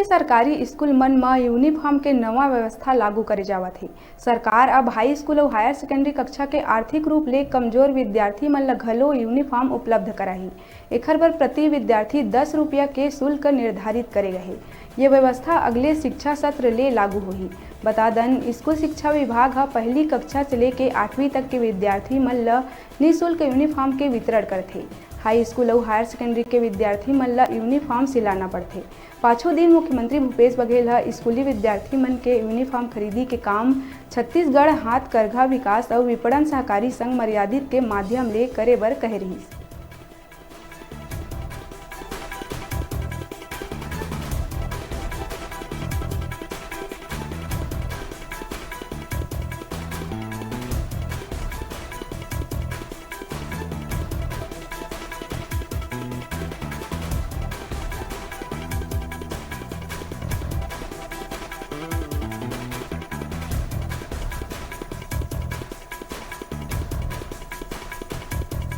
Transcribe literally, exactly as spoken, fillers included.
सरकारी स्कूल मन म यूनिफॉर्म के नवा व्यवस्था लागू करे जावत हे। सरकार अब हाई स्कूल अउ हायर सेकेंडरी कक्षा के आर्थिक रूप ले कमजोर विद्यार्थी मन ल घलो यूनिफॉर्म उपलब्ध कराही। एखर बर प्रति विद्यार्थी दस रुपया के शुल्क निर्धारित करे गए हे। ये व्यवस्था अगले शिक्षा सत्र ले लागू होही। बता दन, स्कूल शिक्षा विभाग ह पहली कक्षा से लेके आठवीं तक के विद्यार्थी मन ल निःशुल्क यूनिफॉर्म के वितरण करथे। हाई स्कूल अउ हायर सेकेंडरी के विद्यार्थी मन ल यूनिफॉर्म सिलाना पड़थे। पाछू दिन मुख्यमंत्री भूपेश बघेल ह स्कूली विद्यार्थी मन के यूनिफॉर्म खरीदी के काम छत्तीसगढ़ हाथकरघा विकास अउ विपणन सहकारी संघ मर्यादित के माध्यम ले करे बर कहे रिहिस।